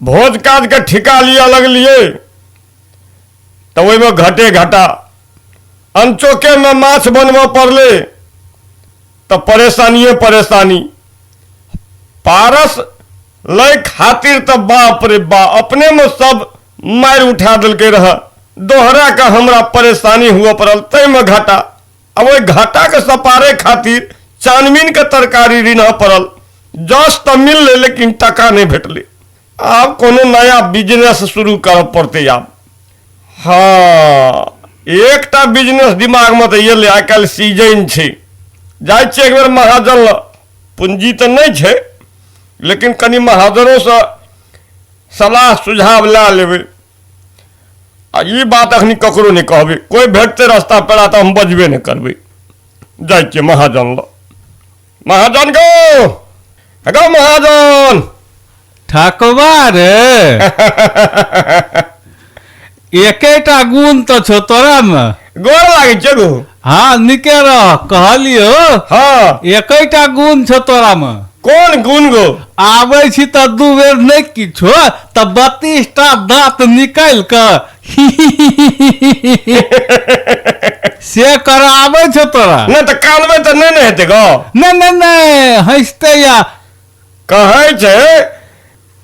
भोज काजके ठिका लिअ लगलियै तऽ ओहिमे घटे घाटा। अनचोकेमे माछ बनबऽ पड़लै तऽ परेशानिए परेशानी। पारस लै खातिर तऽ बाप रे बा अपनेमे सब मारि उठा देलकै रहए। दोहरा कऽ हमरा परेशानी हुअ पड़ल, ताहिमे घाटा। आ ओहि घाटाके सपारे खातिर चानमीनके तरकारी ऋणऽ पड़ल। जस तऽ मिललै लेकिन टाका नहि भेटलै। आब कोनो नया बिजनेस शुरू करऽ पड़तै आब। हँ, एकटा बिजनेस दिमागमे तऽ एलै। आइ काल्हि सीजन छै, जाइ छियै एक बेर महाजन लग। पूँजी तऽ नहि छै लेकिन कनि महाजनोसँ सलाह सुझाव लए लेबै। आ ई बात अखनी ककरो नहि कहबै, कोइ भेटतै रस्ता पेड़ा तऽ हम बजबे नहि करबै। जाइ छियै महाजन लग। महाजन गो, गो महाजन। ठकबा रे, एकेटा गुण तऽ छौ तोरा मे। गोर लागै छियै गो। हाँ, निके रह। कहलियौ, एकेटा गुण छौ तोरा मे। कोन गुण गो? आबै छी तऽ 2 बेर नहि किछो तऽ 32टा दाँत निकालि कऽ से कर आबै छौ तोरा। नहि तऽ कानबै तऽ नहि ने हेतै गो। नहि नहि नहि, हँसते या कहै छै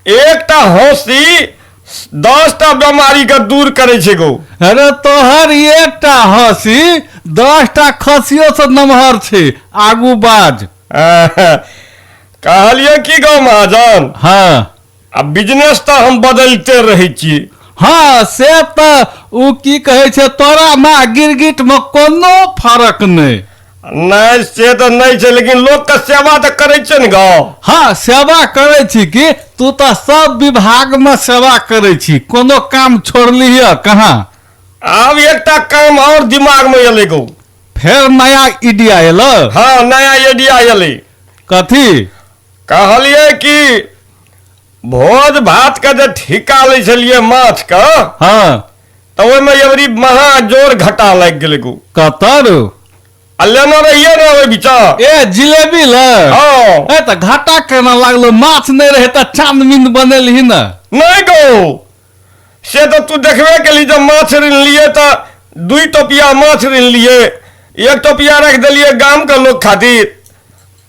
एकटा हँसी 10टा बेमारी के दूर करै छै गो। अरे तोहर एकटा हँसी 10टा खसियो से नमहर छै। आगू बाज। कहलियै की गो महाजन? हाँ। आ बिजनेस तऽ हम बदलिते रहै छी। हाँ, से तऽ ओ की कहै छै, तोरा मे आ गिरगिट मे कोनो फरक नहि। नहि, से तऽ नहि छै, लेकिन लोकके सेवा तऽ करै छियै ने गो। हाँ, सेवा करै छी कि तू तऽ सब विभाग मे सेवा करै छी, कोनो काम छोड़लिह कहाँ? आब एकटा काम और दिमाग मे एलै गो। फेर नया आइडिया एलो? हाँ, नया आइडिया एलै। कथी? कहलियै कि भोज भात के जे ठीका लै छलियै माछ के, तऽ ओहिमे एबरी महा जोर घाटा लागि गेलै गो। कतऽ रो? आ लेने रहियै ने ओहि बीच। ए जिलेबी ल? हाँ। ए तऽ घाटा केना लागलो? माछ नहि रहे तऽ चांदमीन बनेलही ने? नहि गो, से तऽ तू देखबे केली। जब माछ ऋण लिए तऽ 2 टोपिया माछ ऋण लिए, 1 टोपिया राखि देलियै गामके लोक खातिर,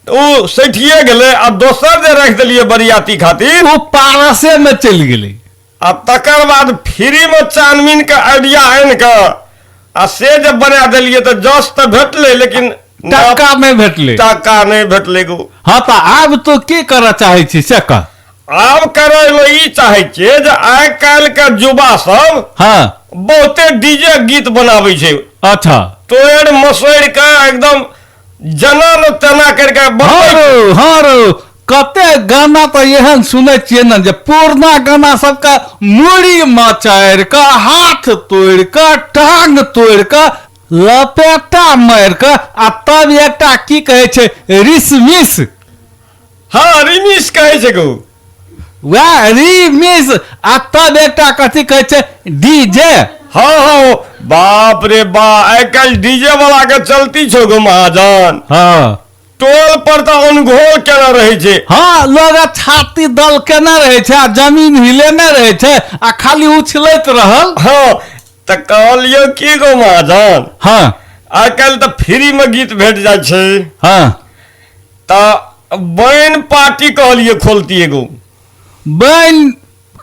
ओ सठिए गेलै, आ दोसर जे राखि देलियै बरियाती खातिर ओ पारसे मे चलि गेलै। आ तकर बाद फ्रीमे चानमीन के आइडिया आनि कऽ आ से जे बना देलियै तऽ जस तऽ भेटलै लेकिन टका नहि भेटलै। टाका नहि भेटलै गो। हाँ, तऽ आब तू की करऽ चाहै छी से कह। आब करै लए ई चाहै छियै जे आइ काल्हि के युवा सब बहुते डीजे गीत बनाबै छै। अच्छा। तोड़ि मसोड़ि कऽ एकदम जेना ने तेना करि कऽ हाँ बनबै। रौ, हाँ रौ, कते गाना तऽ एहन सुनै छियै ने जे पुरना गाना सबके मूड़ी मचारि कऽ, हाथ तोड़ि कऽ, टांग तोड़ि कऽ, लपेटा मारि कऽ, आ तब एकटा की कहै छै रिसमिस। हाँ, रिमिस कहै छै गो। वएह रिमिस, आ तब एकटा कथी कहै छै डीजे। हाँ हाँ, बाप रे बा, आइ काल्हि डीजे वाला के चलती छौ गो महाजन। टोल पर तऽ अनघोल केने रहै छै। हाँ, लोग छाती दल केने रहै छै आ जमीन हिलेने रहै छै आ खाली उछलैत रहल। हाँ, तऽ कहलियौ की गो महाजन? हाँ। आइ काल्हि तऽ फ्री मे गीत भेट जाइ छै। तऽ बैन पार्टी कहलियै खोलती एगो। बैन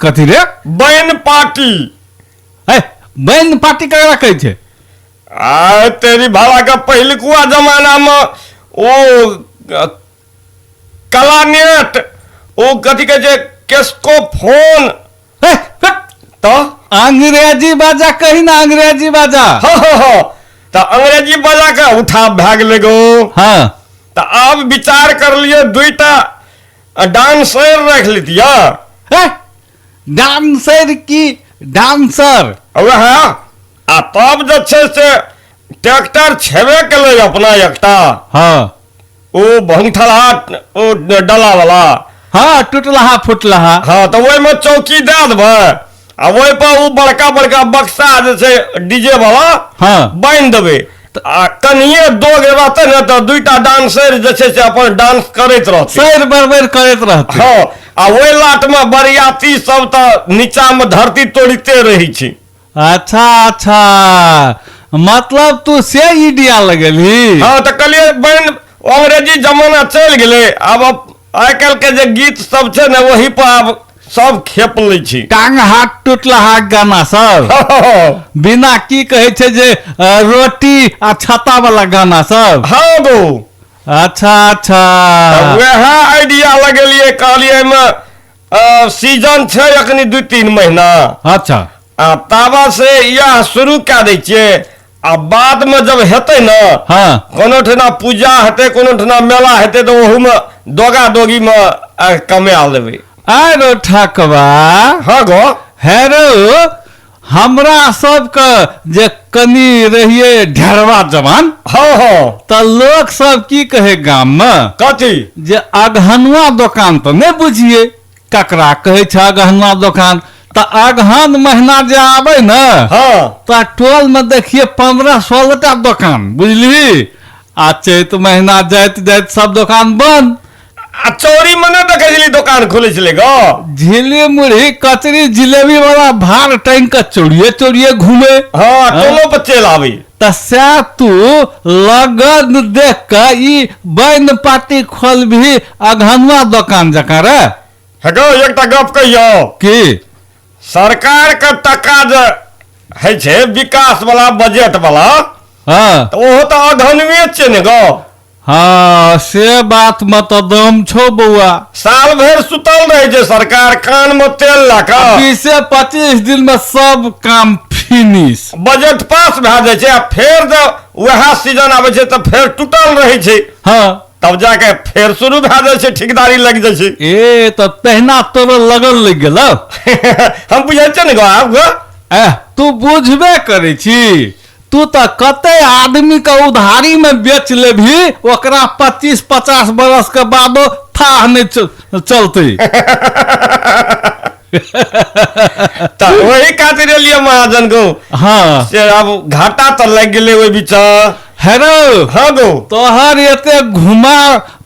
कथी रे? बैन पार्टी। हे, बैन पार्टी ककरा कहै छै? आ तेरी भाड़ा के पहिलकुआ जमाना मे ओ कलानेट, ओ कथी कहै छै केस्को फोन। हे, हे। तऽ अंग्रेजी बाजा कही ना, अंग्रेजी बाजा। हाँ हाँ हाँ, तऽ अंग्रेजी बाजा के उठाव भए गेलै गो। तऽ आब विचार करलियै 2टा डांसर राखि लेतियै। हे, डांसर की डांसर? वएह, आ तब जे छै से ट्रैक्टर छेबे केलै अपना एकटा। ओ भंगठलहा, ओ डला वाला। हाँ, टुटलहा फुटलहा। हाँ, तऽ ओहिमे चौकी दए देबै आ ओहि पर ओ बड़का बड़का बक्सा जे छै डीजे वाला बान्हि देबै। आ कनिये दोग रहतै ने तऽ 2टा डांसर जे छै से अपन डांस करैत रहतै, सैर बरबर करैत रहतै। हँ, आ ओहि लाटमे बरियाती सब तऽ नीचामे धरती तोड़िते रहै छै। अच्छा अच्छा, मतलब तू से आइडिया लगेलही। हँ, तऽ कहलियै बहिन अंग्रेजी जमाना चलि गेलै, आब आइ काल्हि के जे गीत सब छै ने ओही पर आब सब खेप लै छी। टांग हाथ टूटलहा गाना सब, बिना की कहै छै जे रोटी आ छाता वाला गाना सब। हँ गो। अच्छा अच्छा, वएह आइडिया लगेलियै, कहलियै एहिमे सीजन छै अखनी 2-3 महीना। अच्छा। आ ताबा से इएह शुरू कए दै छियै, आ बाद में जब हेतै ने, हाँ, कोनो ठिना पूजा हेतै, कोनो ठिना मेला हेतै, तऽ ओहूमे दोगा दोगी में कमा लेबै। आरो ठकबा। हाँ गो। हे रो, हमरा सबके जे कनी रहिए ढेरवा जवान, हाँ हाँ, तऽ लोक सब की कहे गाम में? कथी? जे अगहनुआ दोकान तऽ नहि बुझिए ककरा कहै छै अगहनुआ दोकान, तऽ अगहन महीना जे आबै ने, हाँ, तऽ टोल में देखिए 15-16 टा दोकान, बुझली? आ चैत महीना जाइत जाइत सब दोकान बंद। आ चौरी में नहि देखै छली दोकान खुलै छलै गो? झिली मुरही कचरी जिलेबी वाला भार टांग के चोरिये चोरिये घूमे। हाँ, टोलो पर चलि आबै। तऽ सएह तू लगन देख के ई बैन पार्टी खोलबही अगहनुआ दोकान जकाँ रे? हे गौ, एकटा गप कहियौ? की? सरकार के टका जे होइ छै विकास वाला बजट वाला, हाँ, तऽ ओहो तऽ अगहनुए छियै ने गौ? हाँ, से बात में तऽ दम छौ बौआ। साल भरि सुतल रहै छै सरकार कान में तेल लऽ कऽ, 20-25 दिन में सब काम फिनिश, बजट पास भए जाइ छै, आ फेर जब वएह सीजन आबै छै तऽ फेर टूटल रहै छै। हाँ, तब जाके फेर शुरू भए जाइ छै, ठेकेदारी लागि जाइ छै। ए तऽ तहिना तोरो लगन लागि गेलौ। हम बुझै छियै ने गो आब गो। एह, तू बुझबे करै छी, तू तऽ कते आदमी के उधारी में बेच लेबही, ओकरा 25-50 बरस के बादो थाह नहि चलतै। तऽ ओही खातिर एलियै महाजन गो। हाँ, से आब घाटा तऽ लागि गेलै ओहि बीच। हेरो। हाँ गो। तोहर एते घुमा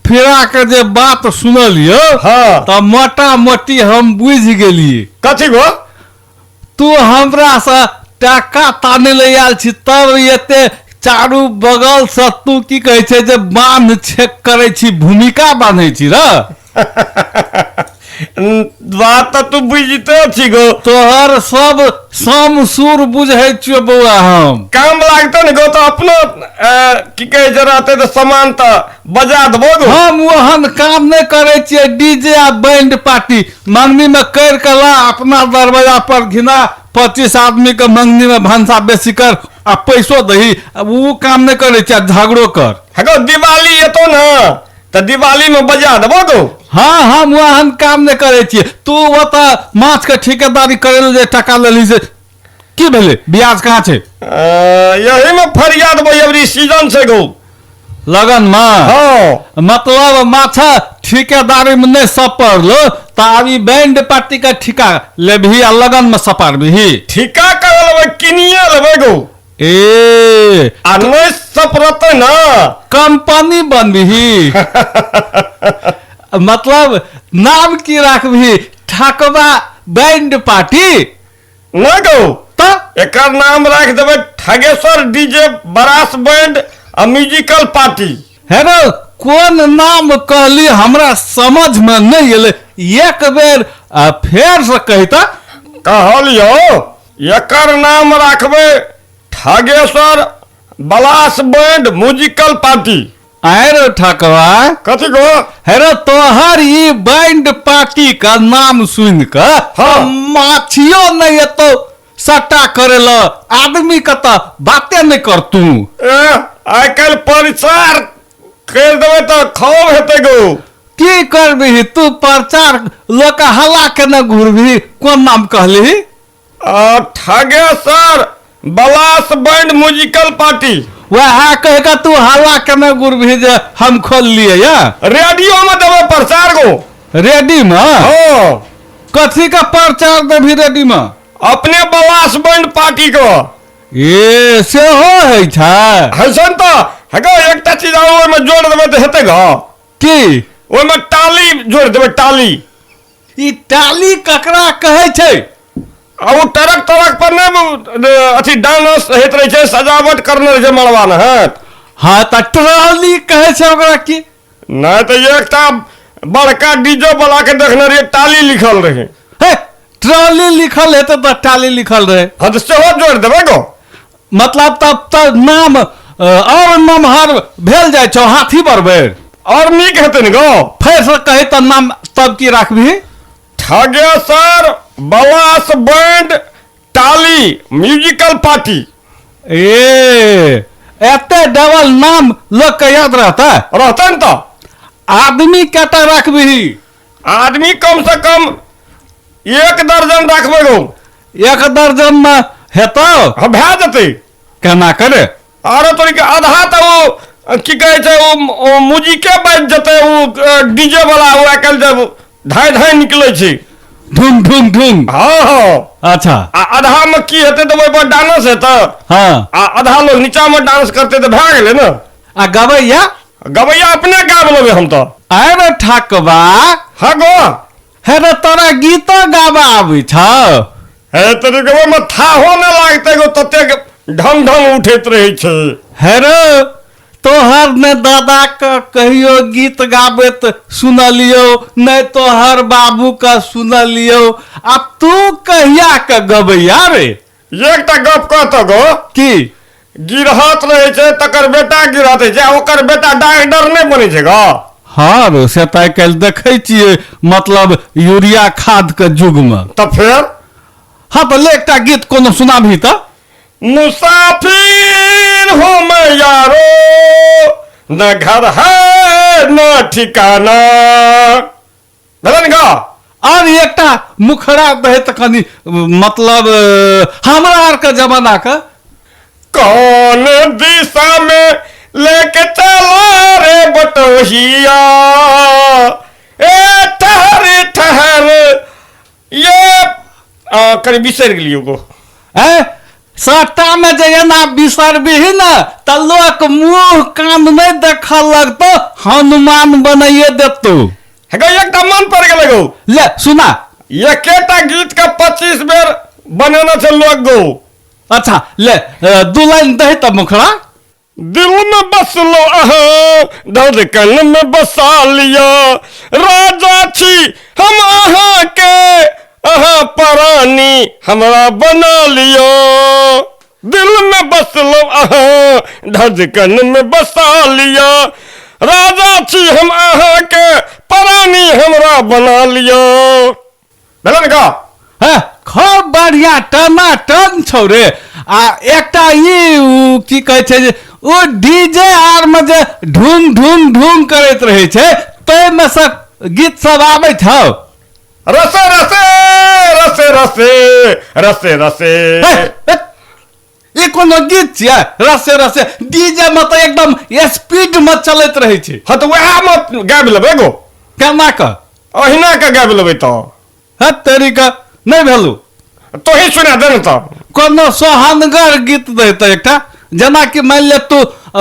फिरा के जे बात सुनलियौ, हाँ, तऽ मोटा मोटी हम बुझि गेलियै। कथी गो? तू हमरा से टाका ताने ले आयल छी, तब एते चारू बगल से तू की कहै छै जे बान्ह छेक करै छी, भूमिका बान्है छी र। बात तऽ तू बुझिते छी गो। तोहर सब सम सुर बुझै छियो बौआ हम। काम लागतै ने गो तऽ अपनो की कहै छै रहतै तऽ सामान तऽ बजा देबो गो। हम ओहन काम नहि करै छियै, डीजे आ बैंड पार्टी मंगनी में कर के ला अपना दरवाजा पर घिना, 25 आदमी के मंगनी में भनसा बेसी कर आ पैसो दही, ओ काम नहि करै छियै, आ झगड़ो कर। हे गो, दिवाली एतौ ने तऽ दिवाली में बजा देबो गो। हाँ, हम ओहन काम नहि करै छियै। तू ओतऽ माछ के ठेकेदारी करै लए जे टका लेलही से की भेलै? ब्याज कहाँ छै? यही में फरियाद देबो, अबरी सीजन छै गो। लगन में? हाँ। मतलब माछ ठेकेदारी में नहि सपरलो तऽ आब ई बैंड पार्टी के ठिका लेबही आ लगन में सपारबही? ठिका कर लेबै, किनिए लेबै गो। ए, आ नहि सपरतै ने कंपनी बनबिही? मतलब नाम की राखबिही, ठकबा बैंड पार्टी? नहि गो। तऽ एकर नाम राखि देबै ठगेश्वर डीजे ब्रास बैंड आ म्यूजिकल पार्टी। हे रो, कोन नाम कहली हमरा समझ में नहीं एलै, एक बेर फेर से कहिता। कहलियौ एकर नाम राखबै ठगेश्वर ब्लास बैंड म्यूजिकल पार्टी। आय रो ठकवा। कथी गो? हे रो, तोहर ई बैंड पार्टी का नाम सुन के हाँ। माछियो नहीं एतो सट्टा करे ल, आदमी के तऽ बाते नहीं कर तू। ए, आइ काल्हि प्रचार करि देबै तऽ खूब हेतै गो। की करबिही तू प्रचार? लोक हल्ला केने घुरबिही? कोन नाम कहलिही? ठगेश्वर ब्लास बैंड म्यूजिकल पार्टी। वएह कह के तू हल्ला केने घुरबिही जे हम खोल लिए या? रेडियो में देबै प्रचार गो। रेडी में? हाँ। कथी का प्रचार देबही रेडी में? अपने ब्लास बैंड पार्टी को। ए सेहो होइ छै। होइ छै ने तऽ हे गौ, एकटा चीज आरो ओहिमे जोड़ि देबै तऽ हेतै गौ। की? ओहिमे टाली जोड़ि देबै, टाली। ई टाली ककरा कहै छै? आ ओ टरक तरक पर नहि अथी डांस होइत रहै छै, सजावट करने रहै छै मड़बा ने हैत। हँ तऽ ट्रॉली कहै छै ओकरा की? नहि तऽ एकटा बड़का डीजे वाला के देखने रहियै, टाली लिखल रहै। हे, ट्रॉली लिखल हेतै तऽ टाली लिखल रहै। हँ तऽ सेहो जोड़ि देबै गो। मतलब तब तऽ नाम आओर नमहर भेल जाइ छौ हाथी बरबेर। आओर नीक हेतै ने गो। फेरसँ कहै तऽ नाम तब की राखबिही? ठगेसर बलास बैंड टाली म्यूजिकल पार्टी। ए एते डबल नाम लोक के याद रहतै? रहतै ने तऽ। आदमी कते राखबिही? आदमी कम से कम 1 दर्जन राखबै गो। 1 दर्जन में हेतौ? हाँ, भए जेतै। केना करे? आरो तोरी के आधा तऽ ओ की कहै छै ओ म्यूजिके बाजि जेतै, ओ डीजे वाला ओ आइ काल्हि जब धाँइ धाँइ निकलै छै। ढुंग ढुंग ढुंग। हँ हँ। अच्छा। आ आधा में की हेतै तऽ ओहि पर डांस हेतै। हँ। आ आधा लोग नीचा में डांस करतै तऽ भए गेलै ने। आ गबैया? गबैया अपने गाबि लेबै हम तऽ। अरे ठकबा। हँ गो। हे रे, तोरा गीतो गाबऽ आबै छौ? हे तोरी के ओहिमे थाहो नहि लागतै गो, ततेक ढंग ढंग उठैत रहै छै। हे रे, तोहर ने दादा के कहियो गीत गाबैत सुनलियौ, ने तोहर बाबू के सुनलियौ, आ तू कहिया के गबैया रे? एकटा गप कहतौ गो। की? गिरहत रहै छै तकर बेटा गिरहत होइ छै, आ ओकर बेटा डॉक्टर नहि बनै छै गो। हँ रो, से तऽ आइ काल्हि देखै छियै, मतलब यूरिया खाद के युग मे। तऽ फेर? हँ तऽ ले एकटा गीत कोनो सुनाबही तऽ। मुसाफिर हूँ मैं यारो, न घर है न ठिकाना। भेलै ने गो? और एकटा मुखड़ा दहे तऽ कनि मतलब हमरा आरके जमाना के। कौन दिशा में लेके चला रे बटोहिया, ए ठहर ठहर ये कनि बिसरि गेलियौ गो। ए सट्टामे जे एना बिसरबिही ने तऽ लोक मुँह कान नहि देखऽ लगतौ, हनुमान बनाइए देतौ। हे गौ, एकटा मन पड़ि गेलै गौ। ले सुना। एकेटा गीत के 25 बेर बनेने छै लोक गौ। अच्छा ले 2 लाइन दही तऽ मुखड़ा। दिल में बसलो अहाँ, धड़कन में बसा लिया, राजा छी हम अहाँ के, अहाँ परानी हमरा बना लियो। दिल में बसलो अहाँ, धड़कन में बसा लिया, राजा छी हम अहाँ के, परानी हमरा बना लियो। भेलै ने गौ? हे, खूब बढ़िया टनाटन छौ रे। आ एकटा ई उ की कहै छै जे ओ डीजे आर मे जे ढुंग ढुंग ढुंग करैत रहै छै, ताहिमे से गीत सब आबै छौ? रसे रसे रसे रसे रसे रसे। हे, हे, ई कोनो गीत छियै? रसे रसे डीजे मे तऽ एकदम स्पीड मे चलैत रहै छै। हँ तऽ वएह मे गाबि लेबै गो। केना कऽ? अहिना के गाबि लेबै तऽ। हे तेरी के नहि भेलू। तोही सुना दे ने तऽ। कोनो सोहनगर गीत दे तऽ एकटा, जेनाकि मानि ले तू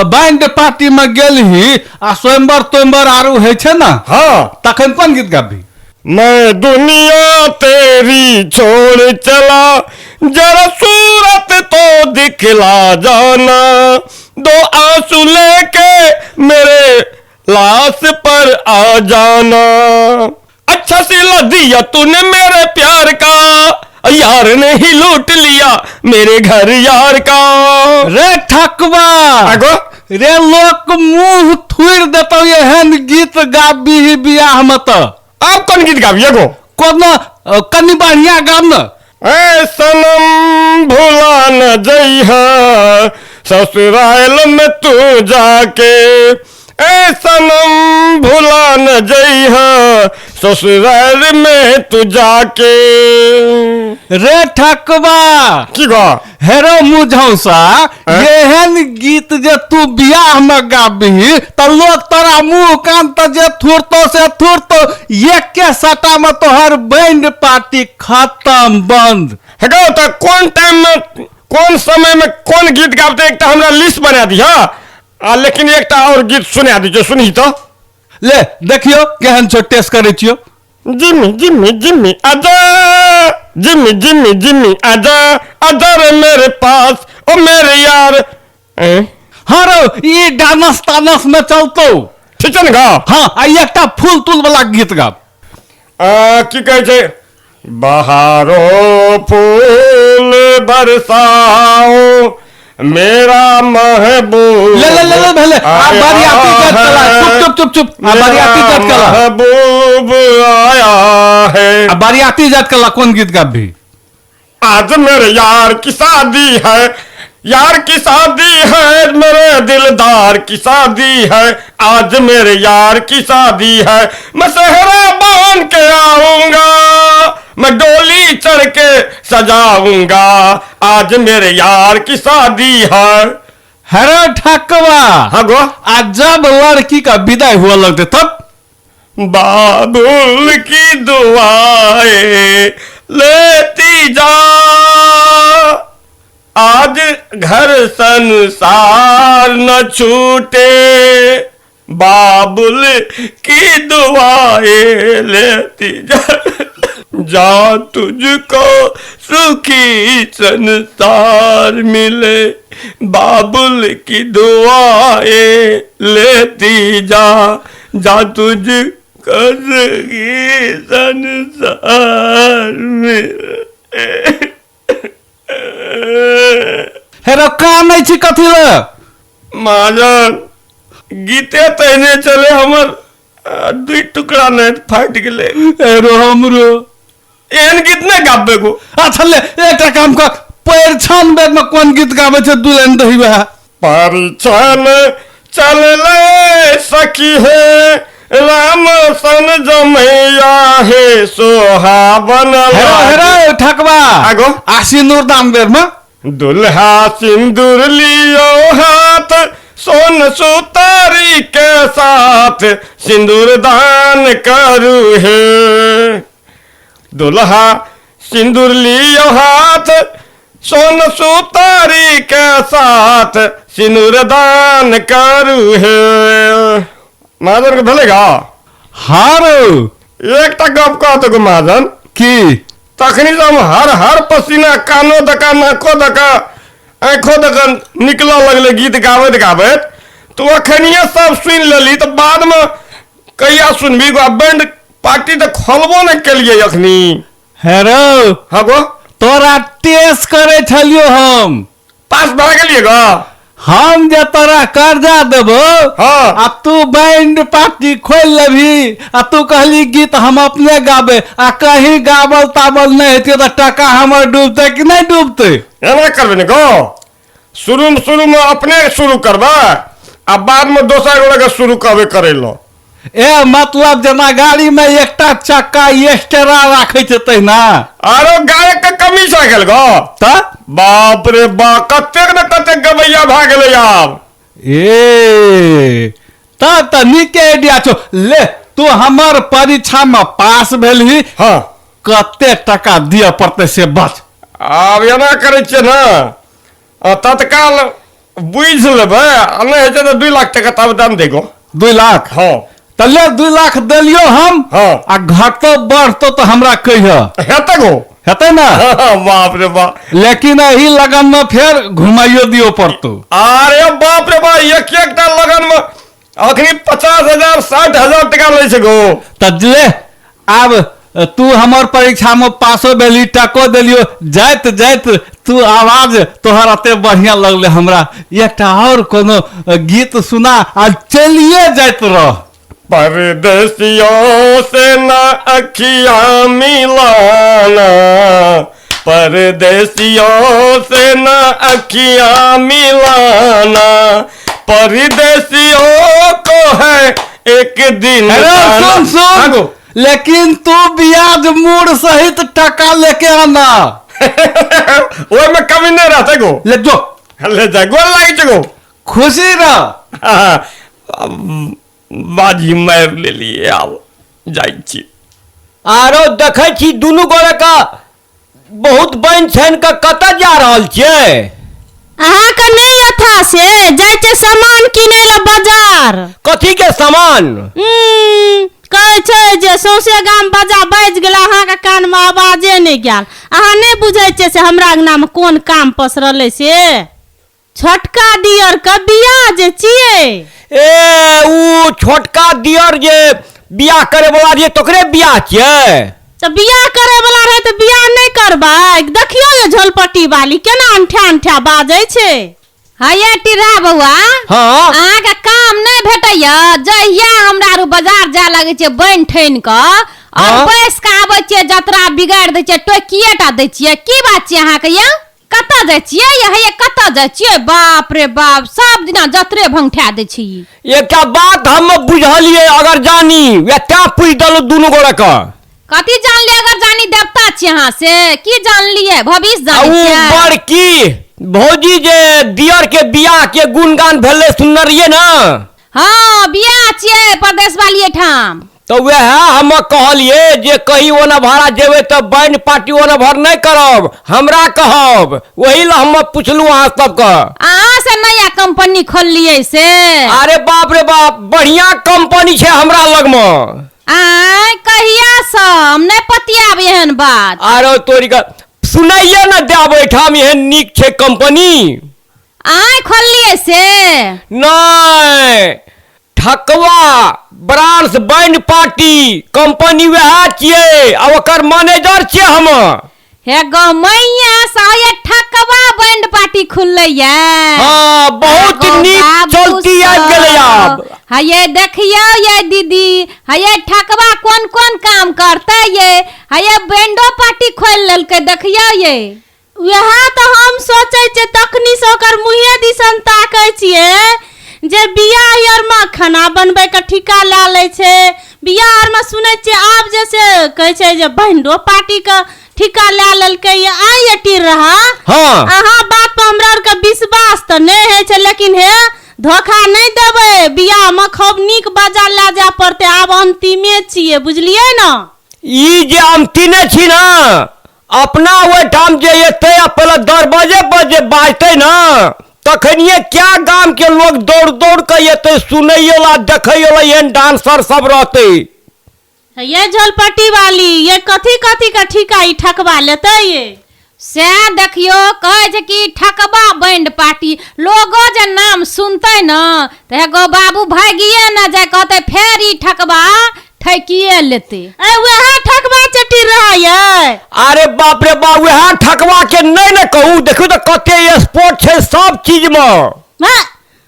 बैंड पार्टी मे गेलही आ स्वयंवर त्वयंवर आरू होइ छै ने। हँ। तखन कोन गीत गाबही? मैं दुनिया तेरी छोड़ चला, जरा सूरत तो दिखला जाना, दो आंसू लेके मेरे लाश पर आ जाना, अच्छा सिला दिया तूने मेरे प्यार का, यार ने ही लूट लिया मेरे घर यार का। रे ठकबा। आगो। रे लोक मुंह थुरि देतौ एहन गीत गाबी बियाह में तऽ। आब कोन गीत गाबिए गो? कोनो कनि बढ़िया गाब न। ए सनम भुला न जइहा ससुराल में तू जाके, ए सनम भुला न जइहा ससुराल में तू जाके। रे ठकबा। की गो? हेरो मुझौसा, एहन गीत जे तू बियाह में गाबही तऽ लोक तोरा मुंह कान तऽ जे थुरतो से थुरतो, एके सटा में तोहर बैंड पार्टी खत्म बंद। हे गो, तऽ कोन टाइम में कोन समयमे कोन गीत गाबतै, एकटा हमरा लिस्ट बना दिह। आ लेकिन एकटा आओर गीत सुना दियौ, सुनही तऽ। ले देखियो केहन छौ, टेस्ट करै छियो। जिम्मी जिम्मी जिम्मी आजा, जिम्मी जिम्मी जिम्मी आजा, आजा रे मेरे पास ओ मेरे यार। एँ? हाँ रौ, ई डानस तानस में चलतो। ठीक छै ने गा? हाँ, आ एकटा फूल तूल वाला गीत गाब। आ, की कहै छै, बहारो फूल बरसाओ मेरा महबूब ले ले ले ले भेले। आ आया बरियाती जात कला। है, चुप चुप चुप चुप, आ मेरा बरियाती जात कला। महबूब आया है। आ बरियाती जात कला कोन गीत गाबी? आज मेरे यार की शादी है, यार की शादी है, मेरे दिलदार की शादी है, आज मेरे यार की शादी है। मैं सेहरा बांध के आऊंगा, मैं डोली चढ़ के सजाऊंगा, आज मेरे यार की शादी है। हरे ठकवा। हाँ गो। आ जब लड़की का विदाई हुआ लगते तब? बाबुल की दुआएं लेती जा, आज घर संसार न छूटे, बाबुल की दुआएं लेती जा, जा तुझको सुखी संसार मिले, बाबुल की दुआएं लेती जा, जा तुझको सुखी संसार मिले। हे कानै छी कथी ले? महाजन, गीते तहने चले हमर दुई टुकड़ा नहीं फाटि गेलै। एरो हमरो एहन गीत नहि गाबे गो। अच्छा ले, एकटा काम कर, परिछन बेर में कोन गीत गाबै छै दुल्हन दही वएह? परिछन चलले सखी हे, राम सन जमैया हे सोहावन। हेरो हेरो ठकवा। आगो। आ सिन्दूर दान बेर में? दुल्हा सिंदूर लियो हाथ, सोन सुतारी के साथ सिंदूर दान करू हे। दुल्हा सिंदूर लियो हाथ, सोन सुतारी के साथ सिंदूर दान करू हे। महाजन के भेलै गा? हाँ रौ। एकटा गप कहत गो महाजन। की? तखनी से हम हर हर पसीना कानो दका नाको दका आँखो दका निकलऽ लगलै गीत गाबैत गाबैत। तो अखनिये सब सुनि लेली तऽ बादमे कहिया सुनबी गो? बैंड पार्टी तऽ खोलबो नहि केलियै अखनी। हे रौ। हाँ गो। तोरा टेस्ट करै छलियो हम। पास भए गेलियै गो? हम जे तोरा कर्जा देबो आ तू बैंड पार्टी खोलि लेबही, आ तू कहली गीत हम अपने गाबे, आ कहीं गाबल ताबल नहि हेतै तऽ टका हमर डूबतै कि नहि डूबतै? एना करबै ने गो, शुरू शुरूमे अपने शुरू करबै आ बादमे दोसर गोटे के शुरू कहबै करै लए। ए मतलब जेना गाड़ी में एकटा चक्का एक्स्ट्रा राखै छै तहिना। आरो गायक के कमी छै गेल गो? तऽ बाप रे बा, कतेक ने कतेक गबैया भए गेलै आब। ए तब तऽ नीके आइडिया छौ। ले, तू हमर परीक्षा में पास भेलही। कते टका दिअ पड़तै से बच। आब एना करै छियै ने, तत्काल बुझि लेबै, आ नहि होइ छै तऽ 2 लाख टका तब दाम देगो। 2 लाख? हँ। तऽ ले, 2 लाख देलियो हम। आ घटतो बढ़तो तऽ हमरा कहिह। हेतै गो। हेतै ने? बाप रे बाप। लेकिन एहि लगन में फेर घुमाइयो दियो पड़तो। अरे बाप रे बाप, एक एकटा लगन में अखनी 50,000 60,000 टका लै छै गो। तऽ ले, आब तू हमर परीक्षा में पासो भेली, टको देलियो। जाइत जाइत तू आवाज तोहर एते बढ़िया लगले हमरा, एकटा और कोनो गीत सुना आ चलिए जाइत रह। परदेसियों से न अखियां मिलाना, परदेसियों से न अखियां मिलाना, परदेसियों को है एक दिन हेलो। आना। सुन सुन। हाँ गो। लेकिन तू ब्याज मूर सहित टका लेके आना। ओहिमे कमी नहि रहतै गो। ले जो। ले जा, गोर लागै छै गो। खुशी रह। बाजी मारि लेलियै, आब जाइ छी। आरो देखै छी दुनू गोरे के। बहुत बनि छानि कऽ कतऽ जा रहल छियै? अहाँके नहि अथा से जाइ छै सामान किनै लए बाजार। कथी के सामान? कहै छै जे सौंसे गाम बाजा बाजि गेल, अहाँके कानमे आवाजे नहि गेल। अहाँ नहि बुझै छियै से हमरा अंगनामे कोन काम पसरल अइ से? छोटका दियर के बियाह जे छियै। ए ऊ छोटका दियर जे बियाह करे वाला रहियै तकरे बियाह छियै? तऽ बियाह करे वाला रहै तऽ बियाह नहि करबै? देखियौ ने झोलपट्टी वाली केना अंठा अंठा बाजै छै। हये टीरा बौआ। हँ। अहाँके काम नहि भेटैया? जहिया हमरा आरू बाजार जाय लगै छियै बनि ठनि कऽ और हँ। बैस कऽ आबै छियै, जतरा बिगाड़ि दै छियै, टोकिए टा दै छियै। की बात छियै अहाँके? यौ कतऽ जाइ छियै? ये हये कतऽ जाइ छियै? बाप रे बाप, सब दिना जतरे भंगठा दै छी। एकटा बात हम बुझलियै अगर जानी, वएह तैं पूछि देलहुँ दुनू गोरे के। कथी जानलियै अगर जानी? देवता छियै अहाँ से? की जानलियै? भविष्य आ जानै उ छियै? बड़की भौजी जे दियर के बियाह के गुणगान भेलै सुनलियै ने? हँ, बियाह छियै परदेश वाली एहिठाम। तऽ वएह हम कहलियै जे कही ओना भाड़ा जेबै तऽ बैंड पार्टी ओना भर नहि करब, हमरा कहब। ओही लए हम पुछलहुँ अहाँ सबके। अहाँ से नया कंपनी खोललियै से? अरे बाप रे बाप, बढ़िया कंपनी छै हमरा लगमे। आँय, कहिया से? हम नहि पतियाब एहन बात। अरे तोरी के सुनाइए ने देब, एहिठाम एहन नीक छै कंपनी। आँय, खोललियै से? नहि, Thakwa branch band party company वएह छियै आ ओकर मैनेजर छियै हम। हे गमैया साये, ठकवा बैंड पार्टी खुललै ये? हँ, बहुत आगो नीक बाबू चलती आबि गेलै आब। हये देखियौ ये दीदी, हये ठकवा कोन कोन काम करतै ये। हये बैंडो पार्टी खोलि लेलकै, देखियौ ये। वएह तऽ हम सोचै छियै, तखनी से ओकर मुँहे दिसन ताकै छियै जे बियाह आरमे खाना बनबैके ठीका लए लै छै। बियाह आरमे सुनै छियै आब जे से कहै छै जे बैंडो पार्टीके ठीका लए लेलकै। ये आइ ये टीर रहा। हँ। अहाँ बात पर हमरा आरके विश्वास तऽ नहि होइ छै, लेकिन हे धोखा नहि देबै। बियाहमे खूब नीक बाजा लए जाय पड़तै, आब अन्तिमे छियै, बुझलियै ने? ई जे अंतिमे छी ने, अपना ओहिठाम जे एतै आ पहिले दरवाजे पर जे बाजतै ने, तखनिए क्या गाम के लोग दौड़ दौड़ के एतै सुनैयो ला देखैयो ला, एहन डांसर सब रहतै। ये झोलपट्टी वाली, ये कथी कथी का ठीका ई ठकवा लेतै ये? सएह देखियौ, कहै छै कि ठकबा बैंड पार्टी, लोगो जे नाम सुनतै ने तऽ एगो बाबू भागिए ने जाय, कहतै फेर ई ठकबा ठकिए लेतै। ए वएह ठकबा चटी रहा ये। अरे बाप रे बाप, वएह ठकवा के नहि ने कहू, देखियौ तऽ कते स्पोर्ट छै सब चीज मे। हैं,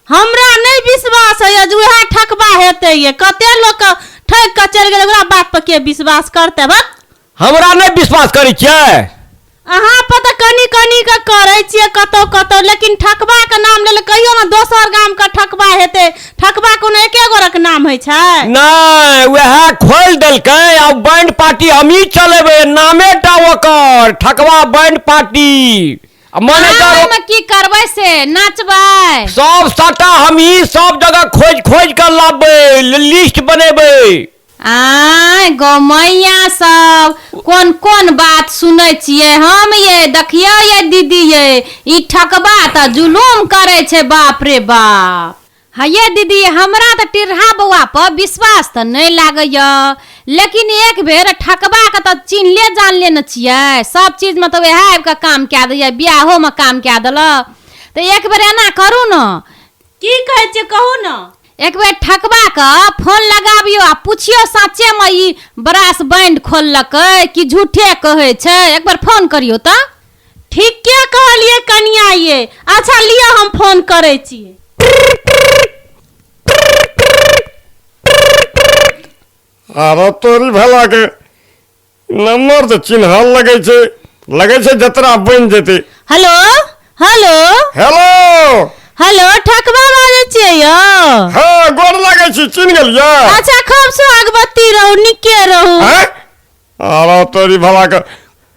हमरा नहि विश्वास होइए जे वएह ठकबा हेतै ये। कते लोक ठकि कऽ चलि गेलै, ओकरा बात पर के विश्वास करतै? भक। हमरा नहि विश्वास करै छियै? अहाँ पर तऽ कनि कनि के करै छियै कतौ कतौ, लेकिन ठकबा के नाम लेल कहियो ने दोसर गाम के ठकबा हेतै। ठकबा कोनो एके गोरक नाम होइ छै? नहि, वएह खोलि देलकै आ बैंड पार्टी हमही चलेबै, नामे टा ओकर ठकवा बैंड पार्टी आ अहाँ मैनेजर। ओहिमे की करबै से? नाचबै? सब सटा हमही सब जगह खोजि खोजि कऽ लाबबै, लिस्ट बनेबै। आँय गमैया सब, कोन कोन बात सुनै छियै हम ये? देखियौ ये दीदी ये, ई ठकबा तऽ जुलूम करै छै, बाप रे बाप। हँ ये दीदी, हमरा तऽ टिरहा बौआ पर विश्वास तऽ नहि लागैया, लेकिन एक बेर ठकबा के तऽ चिन्हले जानले ने छियै। सब चीजमे तऽ वएह आबि कऽ काम कए दैया, बियाहोमे काम कए देलक। तऽ एक बेर एना करू ने। की कहै छियै, कहू ने। एक बेर ठकबा के फोन लगाबियो आ पुछियो, साचे में ई ब्रास बैंड खोललकै कि झूठे कहै छै? एक बेर फोन करियो तऽ। ठीके कहलियै कनिया ये। अच्छा लिअ, हम फोन करै छियै। आरो तोरी भला के, नंबर तऽ चिन्हल लगै छै, लगै छै जतरा बनि जेतै। Hello, hello. हेलो। हेलो, ठकबा बाजै छियै यौ? हँ, गोर लागै छी, चिन्ह गेलियै? अच्छा, खूब सुहागवती रहू, नीके रहू। आँय? आरो तोरी भला के।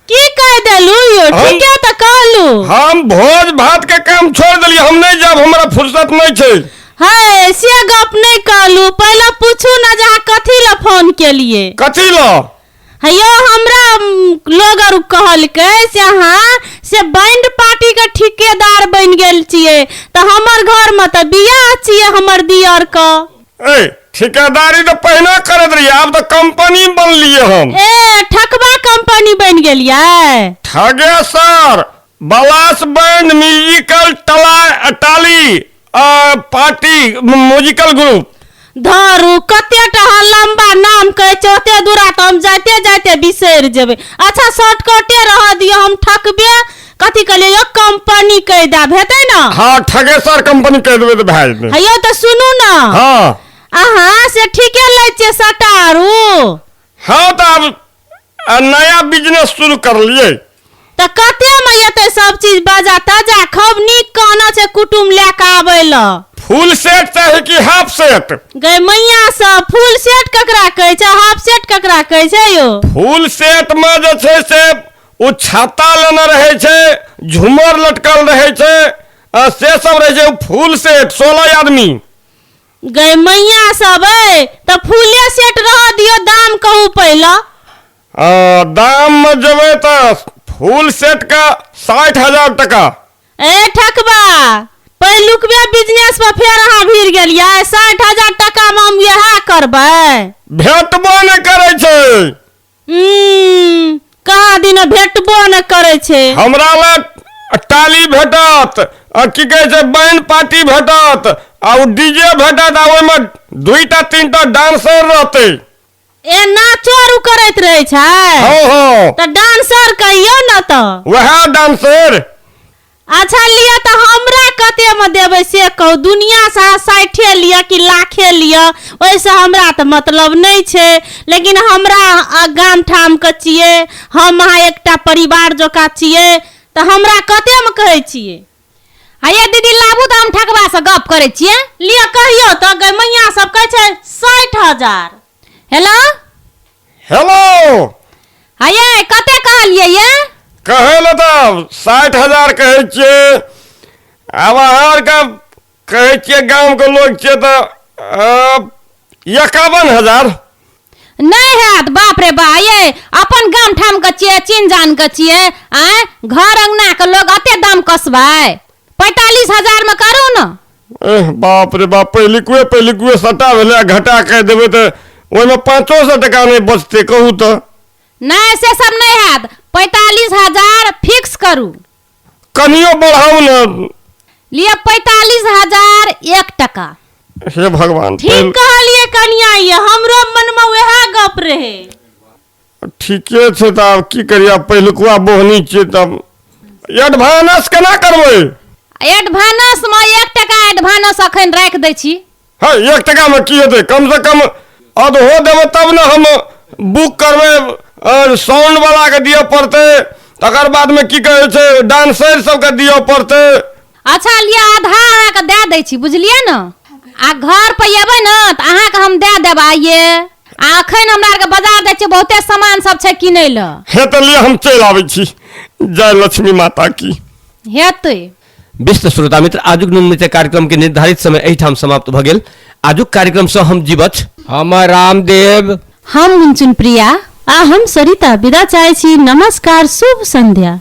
की कहि देलू यौ? ठीके तऽ कहलू। हम भोज भात के काम छोड़ि देलियै, हम नहि जायब, हमरा फुर्सत नहि छै। है, से गप नहि कहलू। पहिले पूछू ने जे अहाँ कथी लए फोन केलियै। कथी लऽ? हेयो हमरा लोग आर कहलकै से अहाँ से बैंड पार्टी के ठिकेदार बनि गेल छियै तऽ हमर घर मे तऽ बियाह छियै हमर दियर के। ए, ठिकेदारी तऽ पहिने करैत रहियै, आब तऽ कंपनी बनलियै हम। ए, ठकबा कंपनी बनि गेलियै? ठगेसर बलास बैंड म्यूजिकल टला टाली पार्टी म्यूजिकल ग्रुप। धरू, कते टहा लंबा नाम कहै छै, ओते दूरा तऽ हम जाइते जाइते बिसरि जेबै। अच्छा, शॉर्टकटे रह दियौ, हम ठकबे कथी कहलियै यौ, कंपनी कहि देब, हेतै ने? हँ, ठगेसर कंपनी कहि देबै तऽ भए जेतै। हेयौ, तऽ सुनू ने। हँ। अहाँ से ठीके लै छियै सटारू? हँ, तऽ आब नया बिजनेस शुरू करलियै। तऽ कते मे एतै सब चीज, बाजा ताजा खूब नीक कहना छै कुटुम लए कऽ आबै लए। फुल सेट चाही कि हाफ सेट? गै मैया सब, फुल सेट ककरा कहै छै, हाफ सेट ककरा कहै छै यौ? फुल सेट मे जे छै से ओ छाता लेने रहै छै, झूमर लटकल रहै छै, से सब रहै छै। ओ फुल सेट 16 आदमी। गै मैया सब, अइ तऽ फुले सेट रह दियौ, दाम कहू पहिले। दाममे जेबै तऽ फुल सेटके 60,000 टका। ए ठकबा, पहिलुकबे बिजनेस पर फेर अहाँ भिड़ गेलियै? 60,000 टका मे हम इएह करबै? भेटबो नहि करै छै। कहाँ दिन भेटबो नहि करै छै। हमरा लग टाली भेटत आ की कहै छै बैंड पार्टी भेटत आ ओ डीजे भेटत आ ओहिमे दुईटा तीनटा डांसर रहतै। ए, नाचो आरू करैत रहै छै? हँ हँ। तऽ डांसर कहियौ ने तऽ। वएह डांसर। अच्छा लिअ, तऽ हमरा कते मे देबै से कहू। दुनिया से अहाँ साठिए लिअ कि लाखे लिअ, ओहिसँ हमरा तऽ मतलब नहि छै, लेकिन हमरा गाम ठाम के छियै, हम अहाँ एकटा परिवार जकाँ छियै, तऽ हमरा कते मे कहै छियै? हये दीदी, लाबू तऽ हम ठकबा से गप करै छियै। लिअ, कहियौ तऽ। गै मैया सब, कहै छै 60,000। हेलो। हेलो। हये, कते कहलियै ये? कहै लए तऽ 60,000 कहै छियै, आब अहाँ आरके कहै छियै, गामके लोक छियै, तऽ 51,000। नहि हैत, बाप रे बा। ये अपन गाम ठाम के छियै, चिन जान के छियै, आँय, घर अंगना के लोग, अते दाम कसबै? 45,000 मे करू ने। एह, बाप रे बाप, पहिलुकुए पहिलुकुए सट्टा भेलै आ घटा कऽ देबै तऽ ओहिमे 500 टका नहि बचतै, कहू तऽ। नहि, से सब नहि हैत, 45,000 फिक्स करू। कनियो बढ़ाउ ने। लिअ, 45,001 टका। हे भगवान! ठीक कहलियै कनिया, ये हमरो मनमे वएह गप रहै। ठीके छै, तऽ आब की करियै? आब पहिलुकुआ बोहनी छियै, तब एडवांस केना करबै? एडवांस मे 1 टका एडवांस अखन राखि दै छी। है, 1 टकामे की हेतै? कमसँ कम अधहो देबै तब ने हम बुक करबै। साउंड वालाके दिअ पड़तै, तकर बादमे की कहै छै डांसर सबके दिअ पड़तै। अच्छा लिअ, आधा अहाँके दए दै छी, बुझलियै ने? आ घर पर एबै ने तऽ अहाँके हम दए देब आइये। आ अखन हमरा आरके बाजार जाइ छियै, बहुते सामान सब छै किनै लए। हे, तऽ लिअ, हम चलि आबै छी। जय लक्ष्मी माता की। हेतै। व्यस्त श्रोता मित्र, आजुक नून मिर्चा कार्यक्रम के निर्धारित समय एहिठाम समाप्त भऽ गेल। आजुक कार्यक्रम सँ हम जीवछ, हमर रामदेव, हम मुनचुन प्रिया आ हम सरिता विदा चाहै छी। नमस्कार, शुभ संध्या।